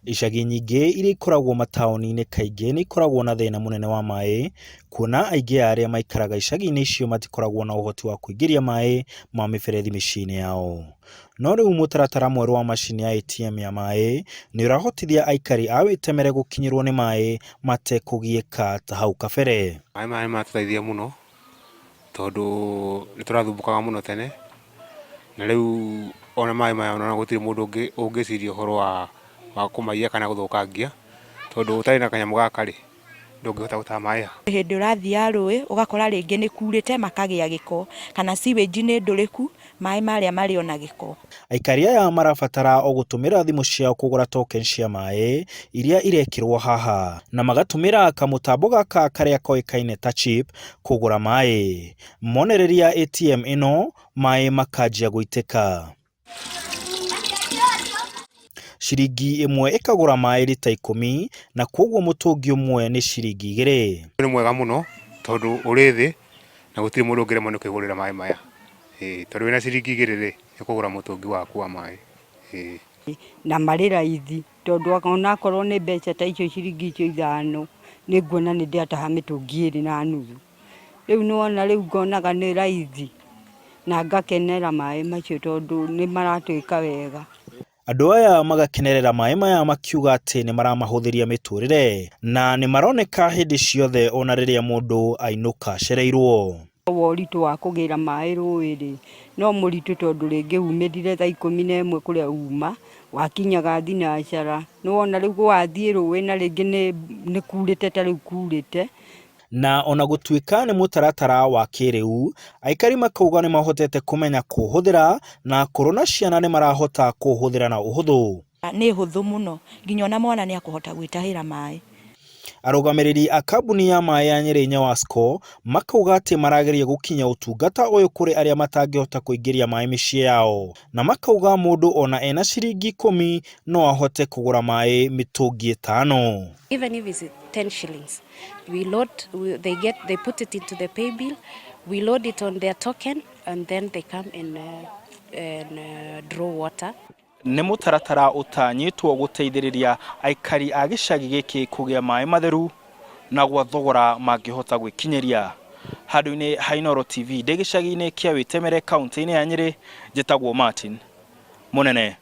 Icagi nyingĩ iria ikoragwo mataũni-inĩ kaingĩ nĩ ikoragwo na thĩna mũnene wa maĩ, kuona aingĩ a arĩa maikaraga icagi-inĩ icio matikoragwo na ũhoti wa kũingĩria maĩ ma mĩberethi mĩciĩ-inĩ yao. No rĩu mũtaratara mwerũ wa macini ya ATM ya maĩ nĩ ũrahotithia aikari a Wĩtemere gũkinyĩrwo nĩ maĩ matekũgiĩka ta hau kabere. Maĩ maya nĩ maratũteithia mũno tondũ nĩ tũrathumbũkaga mũno tene, na rĩu ona maĩ maya ona gũtirĩ mũndũ ũngĩciria ũhoro wa kũmaiya kana gũthũkangia, tondũ ũtarĩ na kanyamũ gaka rĩ, ndũngĩhota gũtaha maĩ. Hĩndĩ ũrathiaga rũĩ ũgakora rĩngĩ nĩ kurĩte makagĩa gĩko, kana sewage nĩ ndũrĩku, maĩ marĩa marĩ ona gĩko. Aikari aya marabatara o gũtũmĩra thimũ ciao kũgũra token cia maĩ iria irekĩrwo haha, na magatũmĩra kamũtambo gaka karĩa koĩkaine ta chip kũgũra maĩ. Monereria ATM ĩno, maĩ makanjia gũitĩka. Ciringi ĩmwe ĩkagũra maĩ rita ikũmi na kwoguo mũtũngi ũmwe nĩ ciringi igĩrĩ. Nĩ mwega mũno tondũ ũrĩ thĩ na gũtirĩ mũndũ ũngĩremwo nĩ kwĩgũrĩra maĩ maya. Ĩĩ tondũ wĩna ciringi igĩrĩ rĩ, nĩ ũkũgũra mũtũngi waku wa maĩ. Ĩĩ. Na marĩ raithi tondũ onakorwo nĩ mbeca ta icio ciringi icio ithano, nĩ nguona nĩ ndĩrataha mĩtũngi ĩrĩ na nuthu. Rĩu nĩ wona rĩu ngonaga nĩ raithi na ngakenera maĩ macio tondũ nĩ maratwĩka wega. Andũ aya magakenerera maĩ maya makiuga atĩ nĩ maramahũthĩria mĩtũrĩre na nĩ maroneka hĩndĩ ciothe ona rĩrĩa mũndũ ainũka acereirwo. Wa ũritũ wa kũgĩra maĩ rũĩ rĩ, no mũritũ tondũ rĩngĩ umĩrire thaa 11 kũrĩa uma, wakinyaga thinacara, nĩ wona rĩu wathiĩ rũĩ na rĩngĩ nĩ kurĩte ta rĩu kurĩte. Na ona gũtuĩka nĩ mũtaratara wa kĩrĩu, aikari makauga nĩ mahotete kũmenya kũũhũthĩra na akũrũ na ciana nĩ marahota kũũhũthĩra na ũhũthũ. Nĩ hũthũ mũno nginya ona mwana nĩ akũhota gwĩtahĩra maĩ. Arũgamĩrĩri a kambuni ya maĩ ya Nyeri Nyawasco makauga atĩ marageria gũkinyia ũtungata ũyũ kũrĩ arĩa matangĩhota kũingĩria maĩ mĩciĩ yao, na makauga mũndũ ona ena ciringi ikũmi no ahote kũgũra maĩ mĩtũngi ĩtano. Even if it's 10 shillings, we load, we, they get, they put it into the pay bill, we load it on their token, and then they come and draw water. Nĩ mũtaratara ũtanyĩtwo gũteithĩrĩria aikari a gĩcagi gĩkĩ kũgĩa maĩ matheru na gwa thogora mangĩhota gwĩkinyĩria. Handũ-inĩ ha Inooro TV ndĩ gĩcagi-inĩ kĩa Wĩtemere kaũntĩ-inĩ ya Nyĩrĩ, njĩtagwo Martin Mũnene.